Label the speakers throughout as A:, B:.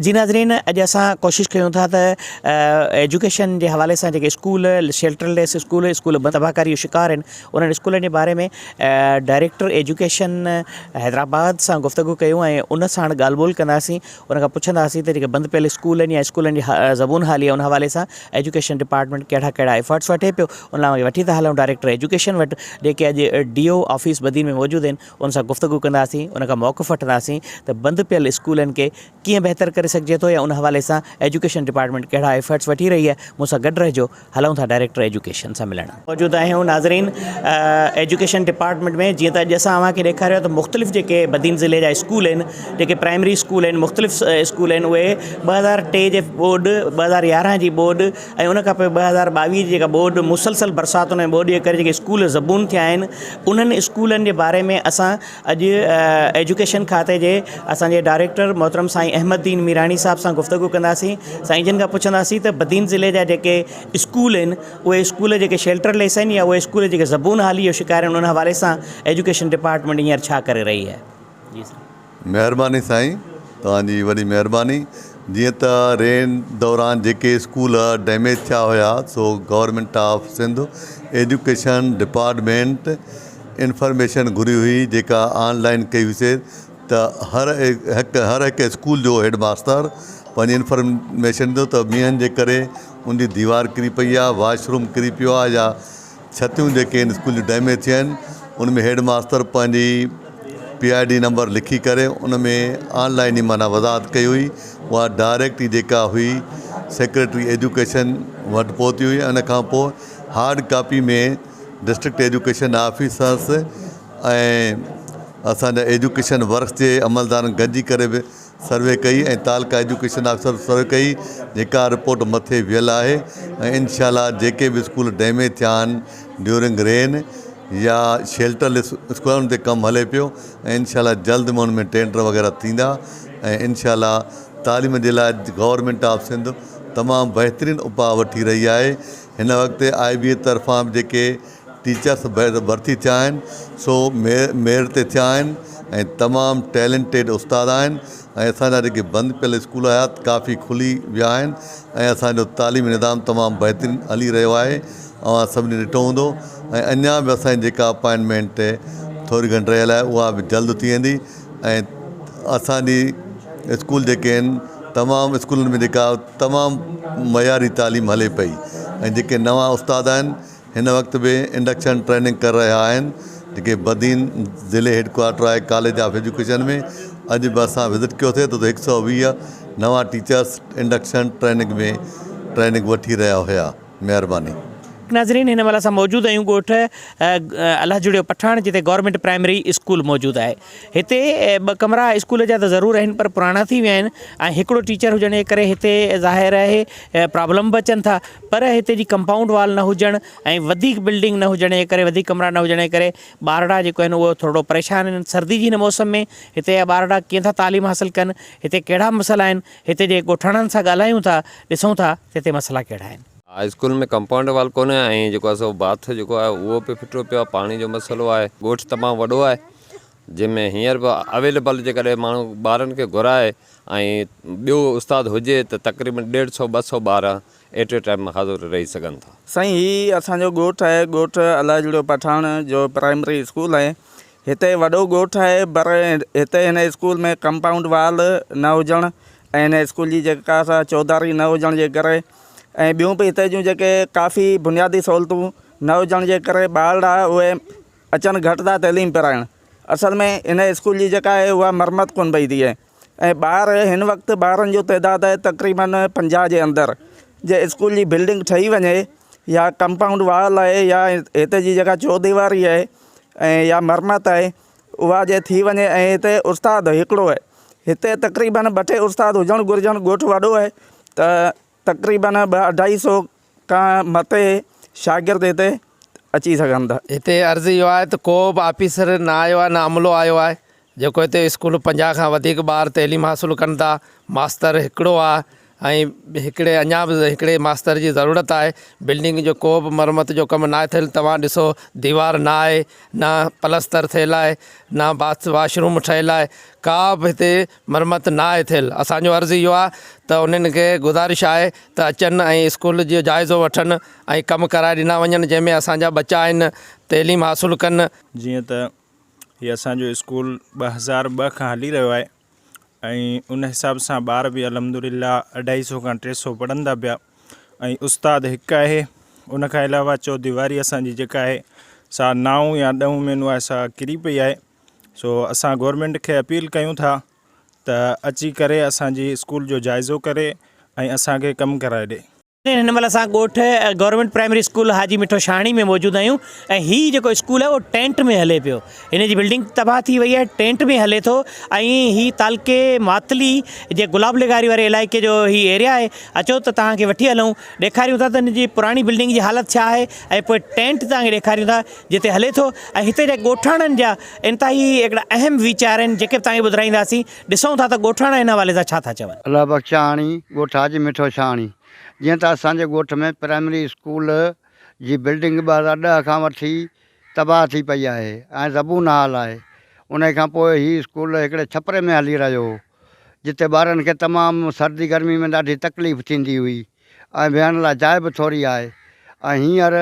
A: جي ناظرين اڄ اسان ڪوشش ڪيون ٿا ته ايجوڪيشن جي حوالي سان جيڪي اسڪول شيلٽر ليس اسڪول اسڪول تباهڪاري جو شڪار آهن انهن اسڪولن جي باري ۾ ڊائريڪٽر ايجوڪيشن حيدرآباد سان گفتگو ڪيون ۽ ان ساڻ ڳالهه ٻولهه ڪنداسين ان کان پڇنداسين ته جيڪي بند پيل اسڪول آهن يا اسڪولن جي زبون حالي ان حوالي سان ايجوڪيشن ڊپارٽمينٽ ڪهڙا ڪهڙا ايفرٽس وٺي پيو ان لاء وٺي ٿا هلون ڊائريڪٽر ايجوڪيشن وٽ جيڪي اڄ ڊي او آفيس بدين ۾ موجود آهن ان سان گفتگو ڪنداسين، ان کان موقف وٺنداسين ته بند پيل اسڪولن کي ڪيئن بهتر ڪري سگهجي ٿو يا ان حوالي سان ايجوڪيشن ڊپارٽمينٽ ڪهڙا ايفرٽس وٺي رهي آهي، مون سان گڏ رهجو، هلون ٿا ڊائريڪٽر ايجوڪيشن سان ملڻ. موجود آهيون ناظرين ايجوڪيشن ڊپارٽمينٽ ۾ جيئن ته اڄ اسان اوهان کي ڏيکاريو ته مختلف جيڪي بدين ضلعي جا اسڪول آهن جيڪي پرائمري اسڪول آهن مختلف اسڪول آهن اهي 2003 جي ٻوڏ 2011 جي ٻوڏ ۽ ان کان پوء 2022 جي جيڪا ٻوڏ مسلسل برساتن ۽ ٻوڏ جي ڪري جيڪي اسڪول زبون ٿيا آهن انهن اسڪولن جي باري ۾ اسان اڄ ايجوڪيشن کاتي جي اسان جي ڊائريڪٽر محترم سائين احمد دين ميراڻي صاحب سان گفتگو ڪنداسين سائين جن کان پڇنداسين ته بدين ضلعي جا جيڪي اسڪول آهن اهي اسڪول جيڪي شيلٽر ليس آهن يا اهي اسڪول جيڪي زبون حالي جو شڪار آهن ان حوالي سان ايجوڪيشن ڊپارٽمينٽ هينئر ڇا ڪري رهي آهي جي سائين.
B: مهرباني سائين توهان جي وڏي مهرباني جيئن ته رين دوران جيڪي اسڪول ڊيميج ٿيا هيا سو government of Sindh education department information گهري هئي جيڪا آن لائن ڪئي هئيسي ته هر هڪ هر هڪ اسڪول جو هيڊ ماستر پنهنجي انفارميشن ڏيندو ته مينهن جي ڪري ان جي ديوار ڪري پئي آهي واش روم ڪري پيو آهي يا ڇتيون جيڪي آهن اسڪول جون ڊيميج ٿيون آهن ان ۾ هيڊ ماستر پنهنجي پي I D number لکي ڪري ان ۾ آن لائن ئي معنيٰ وضاحت ڪئي هئي اها ڊائريڪٽ ئي جيڪا هئي سيڪريٽري ايجوڪيشن وٽ پهتي هئي ان کان پوء hard copy ۾ district education officers ۽ اسان جا ايجوڪيشن ورڪس جي عملدارن گڏجي ڪري به سروي ڪئي ۽ تعلقه ايجوڪيشن آفيسر سروي ڪئي جيڪا رپورٽ مٿي ويل آهي ۽ انشاء الله جيڪي به اسڪول ڊيميج ٿيا آهن ڊيورنگ رين يا شيلٽر ليس اسڪولن تي ڪم هلي پيو ۽ انشاء الله جلد ۾ ان ۾ ٽينڊر وغيره ٿيندا ۽ انشاء الله تعليم جي لاء گورنمينٽ آف سنڌ تمام بهترين اپاء وٺي رهي آهي هن وقت آء بي اي طرفان به جيڪي ٽيچرس ڀرتي ٿيا آهن سو ميرٽ تي ٿيا آهن ۽ تمام ٽيلنٽيڊ استاد آهن ۽ اسان جا جيڪي بند پيل اسڪول هيا ڪافي کلي ويا آهن ۽ اسان جو تعليمي نظام تمام بهترين هلي رهيو آهي اوهان سڀني ڏٺو هوندو ۽ اڃا به اسان جي جيڪا اپائنٽمينٽ ٿوري گهڻي رهيل آهي اها به جلد ٿي ويندي ۽ اسان جي اسڪول جيڪي آهن تمام اسڪولن ۾ جيڪا تمام معياري تعليم هلي پئي ۽ جيڪي نوان استاد آهن هن وقت به انڊڪشن ٽريننگ ڪري رهيا آهن جيڪي بدين ضلعي هيڊ ڪوارٽر آهي ڪاليج آف ايجوڪيشن ۾ اڄ به اسان وزٽ ڪيوسي ته اتي هڪ سئو 20 نوان ٽيچرس انڊڪشن ٽريننگ ۾ ٽريننگ وٺي رهيا هيا مهرباني.
A: ناظرين هن مهل اسان موجود آهيون ڳوٺ الله جڙيو پٺاڻ جتي گورنمينٽ پرائمري اسڪول موجود آهي هتي ٻه ڪمرا اسڪول جا ته ضرور آهن پر پراڻا ٿي ويا آهن ۽ هڪڙو ٽيچر هجڻ جي ڪري هتي ظاهر آهي پرابلم به اچن ٿا پر هتي جي ڪمپائونڊ وال نه هجڻ ۽ وڌيڪ بلڊنگ نه هجڻ جي ڪري وڌيڪ ڪمرا نه هجڻ جي ڪري ٻارڙا جيڪو آهن اهو ٿورڙو پريشان آهن سردي جي هن موسم ۾ هتي جا ٻارڙا ڪيئن ٿا تعليم حاصل ڪن هتي ڪهڙا مسئلا آهن هتي جي ڳوٺاڻن سان ڳالهايون ٿا ڏسون ٿا ته هتي مسئلا ڪهڙا آهن.
C: هاء اسڪول ۾ ڪمپائونڊ وال ڪونهي ۽ جيڪو آهي سو باٿ جيڪو آهي اهو به ڦٽو پيو آهي پاڻي جو مسئلو آهي ڳوٺ تمام وڏو آهي جنهن ۾ هينئر به اويليبل جيڪڏهن ماڻهو ٻارن کي گهرائي ۽ ٻيو استاد هجي ته تقريبن ڏيڍ سو ٻه سو ٻار ايٽ اي ٽائيم حاضر رهي سگهن ٿا.
D: سائين هي اسان جو ڳوٺ آهي ڳوٺ الهجڙيو پٺاڻ جو پرائمري اسڪول آهي هتي وڏو ڳوٺ آهي پر هتي هن اسڪول ۾ ڪمپائونڊ وال نه هجڻ ۽ هن اسڪول جي جيڪا سا چوڌاري نه هجڻ جي ڪري ۽ ٻيون به هتي جون جيڪي ڪافي بنيادي سهولتون نه هجڻ جي ڪري ٻارڙا اهي اچن گهٽ ٿا تعليم پرائڻ اصل ۾ هن اسڪول جي جيڪا آهي اها مرمت ڪونه پئي ٿئي ۽ ٻار هن وقت ٻارن جو تعداد آهي تقريبن 50 جي اندر جي اسڪول جي بلڊنگ ٺهي وڃي يا ڪمپائونڊ وال آهي يا هتي جي جيڪا چوديواري آهي ۽ يا مرمت آهي اها جي ٿي وڃي ۽ هتي استاد هڪڙو آهي هتي تقريبن ٻه ٽي استاد هجڻ گهرجن ڳوٺ وڏو آهي ته تقريبن ٻه اڍائي سو کان مٿي شاگرد هتي اچي سگهن ٿا.
E: هتي عرض اهو آهي ته ڪو به آفيسر نه آيو آهي نه عملو آيو آهي جيڪو هتي اسڪول 50 کان وڌيڪ ٻار تعليم حاصل ڪن ٿا ماستر هڪڙو آهي. ۽ هڪڙي اڃا به هڪڙي ماستر جي ضرورت آهي بلڊنگ جو ڪو به مرمت جو ڪم ناهي ٿيل توهان ڏسو ديوار نه آهي نه پلستر ٿيل آهي نه باٿ واش روم ٺهيل آهي ڪا به هتي مرمت نه آهي ٿيل اسانجو عرض اهو آهي ته انهن کي گذارش آهي ته اچن ۽ اسڪول جو جائزو وٺن ۽ ڪم ڪرائي ڏنا وڃن جنهن ۾ اسانجا ٻچا آهن تعليم حاصل ڪن.
F: جيئن ته هي اسانجو اسڪول 2002 کان هلي رهيو آهي ۽ ان حساب سان ٻار به الحمد لله اڍائي سو کان 300 پڙهن ٿا پيا ۽ استاد هڪ آهي ان کان علاوه چوديواري اسانجي جيڪا آهي سا نائون يا ڏهون مهينو آهي سا ڪري پئي آهي سو اسان گورنمينٽ کي اپيل ڪيون ٿا ته اچي ڪري اسانجي اسڪول جو جائزو ڪري ۽ اسانکي ڪم ڪرائي ڏي.
A: هن مهل اسان ڳوٺ government primary school Haji Mitho Shahani ۾ موجود آهيون ۽ هي جيڪو اسڪول آهي اهو ٽينٽ ۾ هلي پيو هن جي بلڊنگ تباهه ٿي وئي آهي ٽينٽ ۾ هلي ٿو ۽ هي تعلقي ماتلي جي گلاب لغاري واري علائقي جو هي ايريا آهي اچو ته توهان کي وٺي هلون ڏيکاريون ٿا ته هن جي پراڻي بلڊنگ جي حالت ڇا آهي ۽ پوء ٽينٽ توهان کي ڏيکاريون ٿا جتي هلي ٿو ۽ هتي جا ڳوٺاڻن جا انتهائي هڪڙا اهم ويچار آهن جيڪي به توهان کي ٻڌرائينداسين ڏسون ٿا ته ڳوٺاڻا هن حوالي سان ڇا ٿا چون.
G: الله بخش شاهاڻي، ڳوٺ حاجي مٺو شاهاڻي. جيئن ته اسان جي ڳوٺ ۾ پرائمري اسڪول جي بلڊنگ 2010 کان وٺي تباهه ٿي پئي آهي ۽ زبون حال آهي. انهي کان پوء هي اسڪول هڪڙي ڇپري ۾ هلي رهيو هو جتي ٻارن کي تمام سردي گرمي ۾ ڏاڍي تڪليف ٿيندي هئي ۽ ويهڻ لاء جاء به ٿوري آهي ۽ هينئر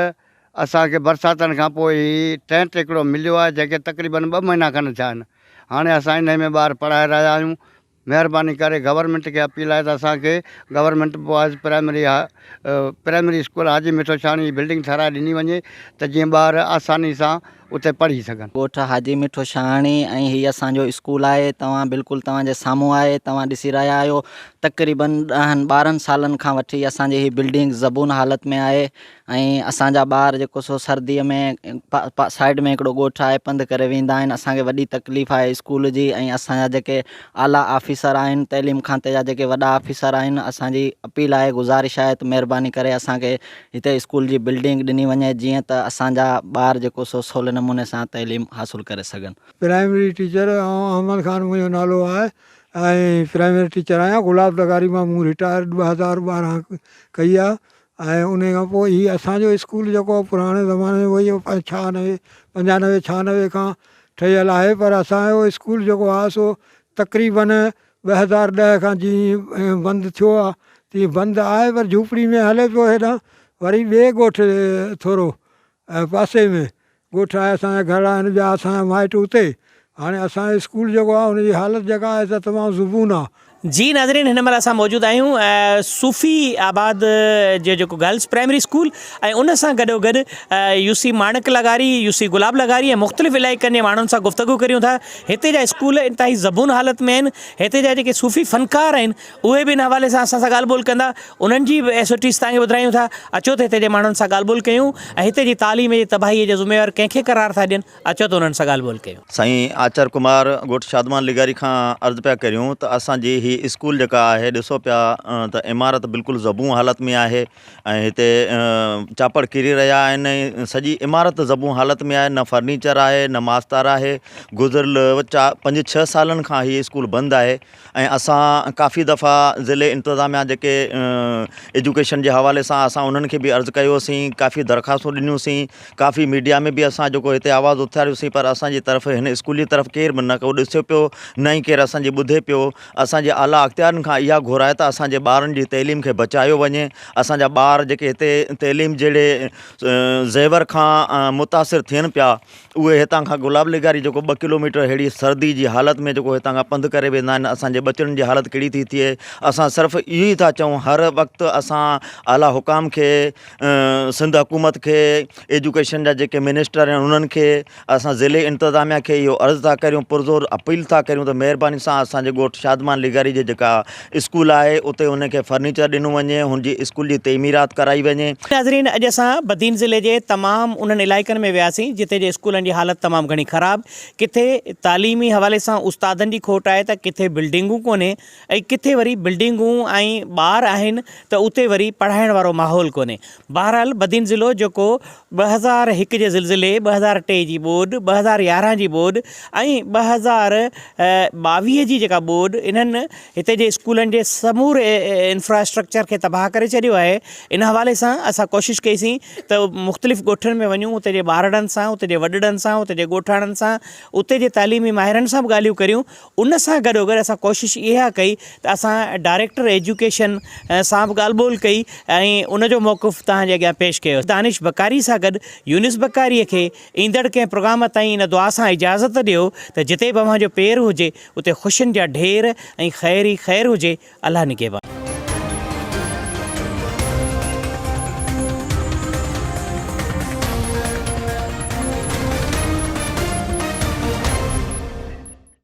G: اسان کي برساتن کان پوء هي ٽينٽ هڪڙو مليو آهي جنهن کي تقريبن ٻه مهينا کن ٿيا آهن هاڻي اسان انهي ۾ ٻار پڙهائي رهيا آهيون. مهرباني ڪري گورنمينٽ کي اپيل آهي ته اسان کي government boys primary primary school Haji Mitho Shahani جي بلڊنگ ٺهرائي ڏني وڃي ته جيئن ٻار آساني سان اتي پڙهي سگهن.
H: ڳوٺ حاجي مٺو شاهاڻي ۽ هي اسان جو اسڪول آهي توهان بلڪل توهان جي سامهون آهي توهان ڏسي رهيا آهيو تقريبن ڏهن ٻارهن سالن کان وٺي اسان جي هي بلڊنگ زبون حالت ۾ آهي ۽ اسان جا ٻار جيڪو سو سردي ۾ سائيڊ ۾ هڪڙو ڳوٺ آهي پنڌ ڪري ويندا آهن اسان کي وڏي تڪليف آهي اسڪول جي ۽ اسان جا جيڪي اعليٰ آفيسر آهن تعليم کاتي جا جيڪي وڏا آفيسر آهن اسان جي اپيل آهي گذارش آهي ته مهرباني ڪري اسان کي هتي اسڪول جي بلڊنگ ڏني وڃي جيئن ته اسان جا ٻار جيڪو سو سولي نموني سان تعليم حاصل ڪري سگهن.
I: پرائمري ٽيچر آئون احمد خان منهنجو نالو آهي ۽ پرائمري ٽيچر آهيان گلاب لغاري مان مون رٽائر 2012 ڪئي آهي ۽ انهي کان پوء هي اسان جو اسڪول جيڪو پراڻي زماني ۾ وئي 96 95 96 کان ٺهيل آهي پر اسان جو اسڪول جيڪو آهي سو تقريبن 2010 کان جيئن بند ٿيو آهي تيئن بند آهي پر جهوپڙي ۾ هلي پيو هيڏانهن وري ٻئي ڳوٺ ٿورو پاسي ۾ ڳوٺ آهي اسان جا گهر آهن ٻيا اسان جا مائٽ اتي هاڻي اسان جو اسڪول جيڪو آهي ان جي حالت جيڪا آهي سا تمام زبون آهي.
A: جي ناظرين هن مهل اسان موجود آهيون صوفي آباد جو جيڪو گرلس پرائمري اسڪول ۽ ان سان گڏو گڏ يو سي ماڻڪ لغاري يو سي گلاب لغاري ۽ مختلف علائقن جي ماڻهن سان گفتگو ڪريون ٿا هتي جا اسڪول انتهائي زبون حالت ۾ آهن هتي جا جيڪي صوفي فنڪار آهن اهي به ان حوالي سان اسان سان ڳالهه ٻولهه ڪندا انهن جي به ايس او ٽيز توهان کي ٻڌرايون ٿا اچو ته هتي جي ماڻهن سان ڳالهه ٻولهه ڪيون ۽ هتي جي تعليم جي تباهي جا ذميوار ڪنهن کي قرار ٿا ڏين اچو ته انهن سان ڳالهه ٻولهه ڪيون.
J: سائين آچر ڪمار ڳوٺ شادمان لغاري کان عرض پيا ڪريون ته اسان جي هي اسڪول جيڪا آهي ڏسو پيا ته عمارت بلڪل زبون حالت ۾ آهي ۽ هتي چاپڙ ڪري رهيا آهن ۽ سڄي عمارت زبون حالت ۾ آهي نه فرنيچر آهي نه ماستر آهي گذريل چار پنج ڇهه سالن کان هي اسڪول بند آهي ۽ اسان ڪافي دفعا ضلعي انتظاميا جيڪي ايجوڪيشن جي حوالي سان اسان انهن کي به عرض ڪيوسين ڪافي درخواستون ڏنيونسين ڪافي ميڊيا ۾ به اسان جيڪو هتي آواز اٿاريوسين پر اسان جي طرف هن اسڪول جي طرف ڪير به نه ڪو ڏسي پيو نه ئي ڪير اسان جي ٻڌي پيو اسان جي اعليٰ اختيارين کان اها گهر آهي ته اسان جي ٻارن جي تعليم کي بچايو وڃي اسان جا ٻار جيڪي هتي تعليم جهڙي زيور کان متاثر ٿين پيا اهي هتان کان گلاب لغاري جيڪو ٻه ڪلوميٽر ههڙي سردي جي حالت ۾ جيڪو هتان کان پنڌ ڪري ويندا آهن اسان جي ٻچڙن جي حالت ڪهڙي ٿي ٿئي اسان صرف اهو ئي ٿا چئون هر وقت اسان اعليٰ حڪام کي سنڌ حڪومت کي ايجوڪيشن جا جيڪي منسٽر آهن انهن کي اسان ضلعي انتظاميا کي اهو عرض ٿا ڪريون پرزور اپيل ٿا ڪريون ته مهرباني سان اسان جي ڳوٺ شادمان لغاري جي جيڪا اسڪول آهي اتي ان کي فرنيچر ڏنو وڃي هن جي اسڪول جي تعميرات ڪرائي وڃي.
A: ناظرين اڄ اسان بدين ضلعي جي تمام انهن علائقن ۾ وياسين جتي جي اسڪولن جي حالت تمام گهڻي خراب ڪٿي تعليمي حوالي سان استادن جي کوٽ آهي ته ڪٿي بلڊنگون ڪونهي ۽ ڪٿي وري بلڊنگون ۽ ٻار آهن ته اتي وري پڙهائڻ وارو ماحول ڪونهي بهرحال بدين ضلعو جيڪو 2001 جي زلزلي 2003 جي ٻوڏ 2011 جي ٻوڏ ۽ 2022 جي جيڪا ٻوڏ انهن. هتي جي اسڪولن جي سموري انفراسٽرڪچر کي تباهه ڪري ڇڏيو آهي. ان حوالي سان اسان ڪوشش ڪئي سين ته مختلف ڳوٺن ۾ وڃون اتي جي ٻارڙن سان اتي جي وڏڙن سان اتي جي ڳوٺاڻن سان اتي جي تعليمي ماهرن سان به ڳالهيون ڪريون ان سان گڏوگڏ اسان ڪوشش اها ڪئي ته اسان ڊائريڪٽر ايجوڪيشن سان به ڳالهه ٻولهه ڪئي ۽ ان جو موقف توهان جي اڳيان پيش ڪيو. دانش بڪاري سان گڏ يونس بڪاري کي ايندڙ ڪنهن پروگرام تائين ان دعا سان اجازت ڏيو ته جتي به اوهان جو پير هجي اتي خوشين جا ڍير ۽ خير ئي خير هجي. الله نگهبان.